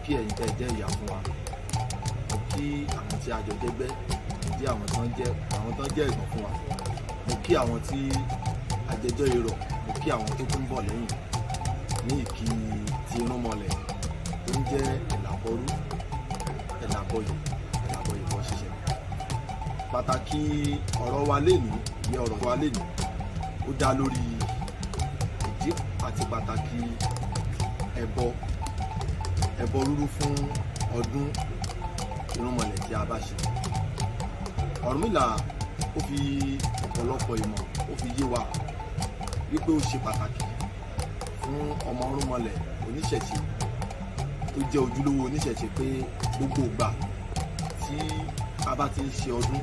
Kí ẹ̀yin tẹ́ ẹ jẹ́ ìyá fún wa, mo kí àwọn tí a jọ jẹ́gbẹ́, tí àwọn tán jẹ́, àwọn tán jẹ́ ẹ̀gbọ́n fún wa. Mo kí àwọn tí àjẹjọ́ irọ̀, mo kí àwọn tó tún bọ̀ lẹ́yìn ní ìkí ti irúnmọlẹ̀ tó ń jẹ́ ẹ̀làbọ̀rú, ẹ̀làbọ̀yè, ẹ̀làbọ̀yè bọ́ ṣiṣẹ́. Pàtàkì ọ̀rọ̀ wa lénìí, ìyẹn ọ̀rọ̀ wa lénìí, ó dá lórí ìdí àti pàtàkì ẹbọ rúrú fún ọdún irúnmọlẹ̀ tí a bá ṣe. Ọ̀rúnmìlà ó fi ọ̀pọ̀lọpọ̀ ìmọ̀, ó fi yé wa wípé ó ṣe pàtàkì fún ọmọ irúnmọlẹ̀ oníṣẹ̀ṣe tó jẹ́ ojúlówó oníṣẹ̀ṣe pé gbogbo ìgbà tí a bá ti ń ṣe ọdún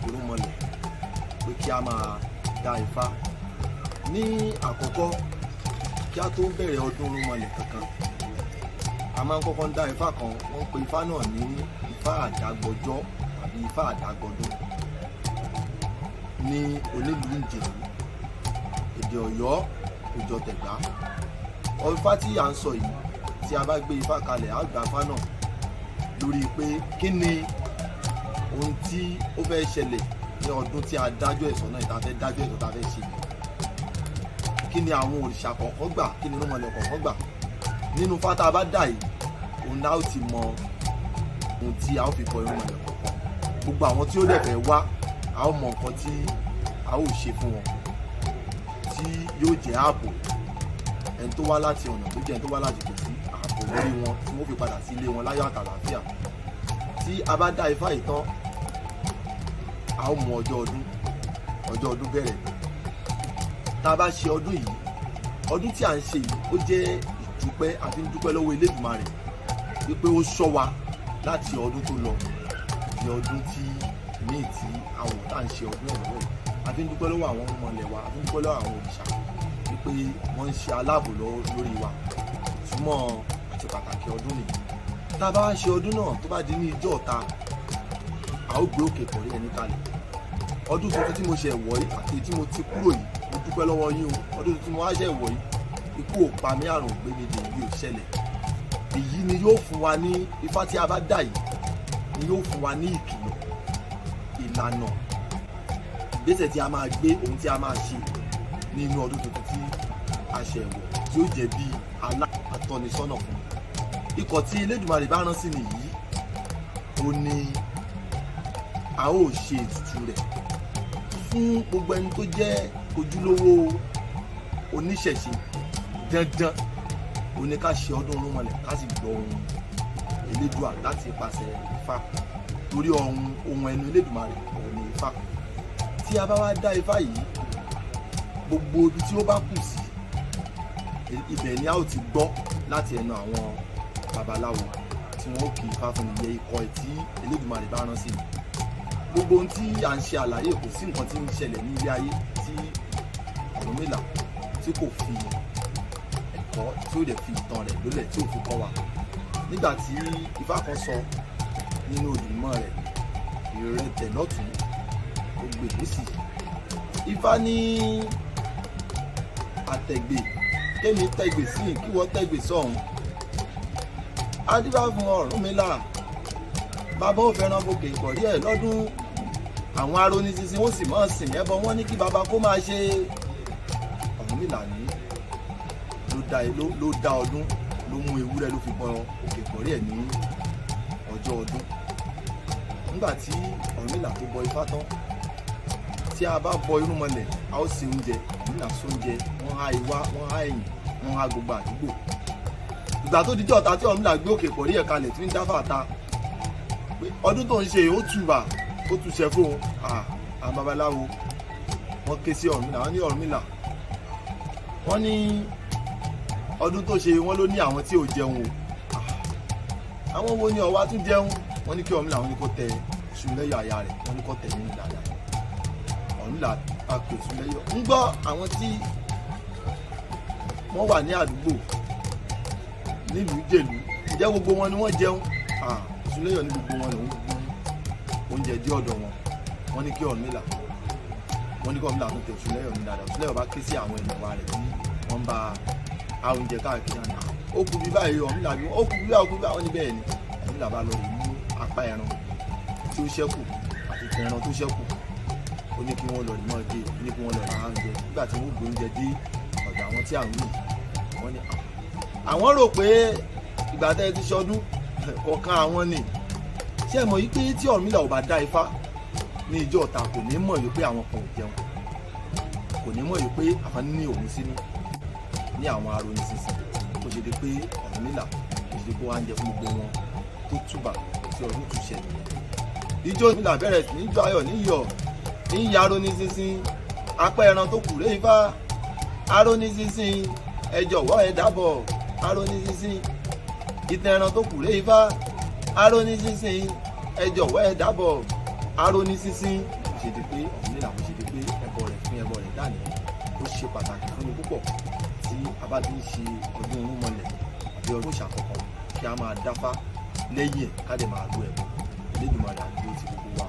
irúnmọlẹ̀, pé kí a máa dá Ifá. Ní àkọ́kọ́, kí a tó bẹ̀rẹ̀ ọdún irúnmọlẹ̀ kankan, a máa ń kọ́kọ́ ń dá Ifá kan. Wọ́n ń pe Ifá náà ní Ifá àdágbọjọ́ tàbí Ifá àdágbọdún ní onílùú Ìjẹ̀bú, èdè Ọ̀yọ́, òjò Tẹ̀gbá. Ifá tí à ń sọ yìí, tí a bá gbé Ifá kalẹ̀, á gba Ifá náà lórí pé kí ni ohun tí ó fẹ́ ṣẹlẹ̀ ní ọdún tí a dájọ́ ẹ̀sọ́ náà, tá a fẹ́ dájọ́ ẹ̀sọ́ tá a fẹ́ ṣe yìí. Kí ni àwọn òrìṣà kọ̀ọ̀kan gbà? Kí ni irúnmọlẹ̀ kọ̀ọ̀kan gbà nínú Ifá tá a bá dà yìí? Òun náà ó ti mọ ohun tí a ó fi bọ irúnmọlẹ̀ kọ̀ọ̀kan. Gbogbo àwọn tí ó dẹ̀ fẹ́ wá, a ó mọ nǹkan tí a ó ṣe fún wọn tí yóò jẹ́ ààbò. Ẹni tó wá láti ọ̀nà tó jẹ́, ẹni tó wá láti tòsí, ààbò lórí wọn tí wọ́n fi padà sí ilé wọn láyọ̀ àtàlàáfíà. Tí a bá dá Ifá yìí tán, a ó mú ọjọ́ ọdún. Ọjọ́ ọdún bẹ̀rẹ̀. Tá a bá ṣe ọdún yìí, ọdún tí à ń ṣe yìí, ó jẹ́ ìdúpẹ́ àti ń dúpẹ́ lọ́wọ́ Elédùmarè wípé ó ṣọ́ wa láti ọdún tó lọ di ọdún tí míì tí àwọn tá à ń ṣe ọdún ẹ̀ lọ́wọ́ yìí. A fi ń dúpẹ́ lọ́wọ́ àwọn ọmọ ilẹ̀ wa, a fi ń dúpẹ́ lọ́wọ́ àwọn òrìṣà wípé wọ́n ń ṣe aláàbò lórí wa. Ìtumọ̀ àti pàtàkì ọdún nìyí. Tá a bá wá ṣe ọdún náà, tó bá di ní ijọ́ ọ̀ta, a ó gbé òkè kọ̀rí ẹni kalẹ̀. Ọdún tuntun tí mo ṣe wọ̀ yìí àti tí mo ti kúrò yìí, mo dúpẹ́ lọ́wọ́ yín o. Ọdún tuntun tí mo wá ṣe wọ̀ yìí, ikú ò pa mí, àrùn ò gbé mi dè, ibi ò ṣẹlẹ̀. Èyí ni yóò fún wa ní Ifá tí a bá dà yìí ni yóò fún wa ní ìkìlọ̀, ìlànà ìgbésẹ̀ tí a máa gbé, ohun tí a máa ṣe nínú ọdún tuntun tí a ṣẹ̀ wọ̀, tí ó jẹ́ bí alátọ́nisọ́nà fún ikọ̀ tí Elédùmarè bá rán sí ni yìí. Ó ní a ó ṣe ètùtù rẹ̀ fún gbogbo ẹni tó jẹ́ ojúlówó oníṣẹ̀ṣe. Dandan ó ní ká ṣe ọdún irúnmọlẹ̀, ká sì gbọ́ ohun Elédùà láti ipasẹ̀ Ifá, torí ohun ẹnu Elédùmarè òun ni Ifá. Tí a bá wá dá Ifá yìí, gbogbo ibi tí ó bá kù sí, ibẹ̀ ni a ó ti gbọ́ láti ẹnu àwọn babaláwo tí wọ́n ó kì í Ifá fún ni, yẹ ikọ̀ ẹ̀ tí Elédùmarè bá rán sí ni. Gbogbo ohun tí à ń ṣe àlàyé, kò sí nǹkan tí ń ṣẹlẹ̀ ní ilé ayé tí Ọ̀rúnmìlà tí kò fi ẹ̀kọ́, tí ó dẹ̀ fi ìtàn rẹ̀ lólẹ̀, tí ò fi kọ́ wa. Nígbà tí Ifá kan sọ nínú olùmọ̀ rẹ̀, ìrẹtẹ̀ lọ́tún, ó gbè lósì. Ifá ní àtẹ̀gbè kémi tẹ̀gbè sí, kí wọ́n tẹ̀gbè sọ̀hún. Adíbá fún Ọ̀rúnmìlà, bàbá ò fẹ́ràn bòkè ìkọ̀rí ẹ̀ lọ́dún. Àwọn aróní sísìn, wọ́n sì máa sìn ẹbọ. Wọ́n ní kí bàbá kó máa ṣe. Ọ̀rúnmìlà ní ló dá ọdún, ló mú ewúrẹ́, ló fi bọ òkè ìkọ̀rí ẹ̀ ní ọjọ́ ọdún. Nígbà tí Ọ̀rúnmìlà tó bọ Ifá tán, tí a bá bọ irúnmọlẹ̀, a ó ṣe oúnjẹ. Ọ̀rúnmìlà sóúnjẹ, wọ́n há iwá, wọ́n há ẹ̀yìn, wọ́n há gbogbo àdúgbò. Ìgbà tó dijọ́ ọ̀tá tí Ọ̀rúnmìlà gbé òkè ìkọ̀rí ẹ̀ kalẹ̀, tí ń dá fàta pé ọdún tó ń ṣe, ó tùbà, ó túṣẹ fóun. Àwọn babaláwo, wọ́n ké sí Ọ̀rúnmìlà. Wọ́n ní Ọ̀rúnmìlà, wọ́n ní ọdún tó ṣe, wọ́n ló ní àwọn tí ò jẹun o. Àwọn wo ni ọ̀wá tún jẹun? Wọ́n ní kí Ọ̀rúnmìlà, wọ́n ní kó tẹ Ṣúlẹ́yọ̀ aya rẹ̀, wọ́n ní kó tẹ̀ nínú dáadáa. Ọ̀rúnmìlà bá pè Ṣúlẹ́yọ̀ ń gbọ́, àwọn tí wọ́n wà ní àdúgbò nílùú Jèlú, ǹjẹ́ gbogbo wọn ni wọ́n jẹun? Ṣúlẹ́yọ̀ ní gbogbo wọn lòún gbú oúnjẹ dé ọ̀dọ̀ wọn. Wọ́n ní kí Ọ̀rúnmìlà, wọ́n ní kí Ọ̀rúnmìlà tún tẹ Ṣúlẹ́yọ̀ ní dáadáa. Ṣúlẹ́yọ̀ bá ké sí àwọn ènìyàn rẹ̀ tí wọ́n ń bá a oúnjẹ káàkiri àná. Ó kú bí báyìí. Ọ̀rúnmìlà bí ó kú bí báyìí, ó kú bí báyìí. Wọ́n ní bẹ́ẹ̀ ni. Ọ̀rúnmìlà bá lọ mú apá ẹran tí ó ṣẹ́kù àti ìtàn ẹran tó ṣẹ́kù. Ó ní kí wọ́n lọ rí mọ́ gé, ó ní kí wọ́n lọ ra oúnjẹ. Nígbà tí wọ́n gbé oúnjẹ dé ọ̀dọ̀ àwọn tí à ń wí, wọ́n ní àwọn rò pé ìgbà tẹ́ ẹ ti ṣọdún kọ̀ọ̀kan àwọn ni. Ṣé ẹ mọ̀ yí pé tí Ọ̀rúnmìlà ò bá dá ifá ní ìjọ ọ̀tà, kò ní mọ̀ yí pé àwọn kan ò jẹun, kò ní mọ̀ yí pé àwọn ní òun sínú ní àwọn aróni sísìn. Ó ṣe di pé Ọ̀rúnmìlà, ó ṣe di pé wọ́n á ń jẹ fún gbogbo wọn tó túbà tí ọdún túṣẹ nìyẹn. Ìjọ Ọ̀rúnmìlà bẹ̀rẹ̀ sí ní jọ ayọ̀ níyọ̀ ní yàrá ní sísìn. Apá ẹran tó kù ré ifá aróní sísìn, ẹ jọ̀wọ́ ẹ dábọ̀. Aróní sísìn, ìtàn ẹran tó kù ré ifá aróní sísìn, ẹ jọ̀wọ́ ẹ dábọ̀. Aróní sísìn. Ó ṣe di pé Ọ̀rúnmìlà, ó ṣe di pé ẹbọ rẹ̀ fún ẹbọ rẹ̀ dání. Ó ṣe pàtàkì fún mi púpọ̀ tí a bá ti ń ṣe ọdún irúnmọlẹ̀ àbí ọdún ìṣàkọkọ, kí a máa dáfá lẹ́yìn ẹ̀, ká dẹ̀ máa ru ẹ̀bùn. Elédùmarè àdúró ti gbogbo wa.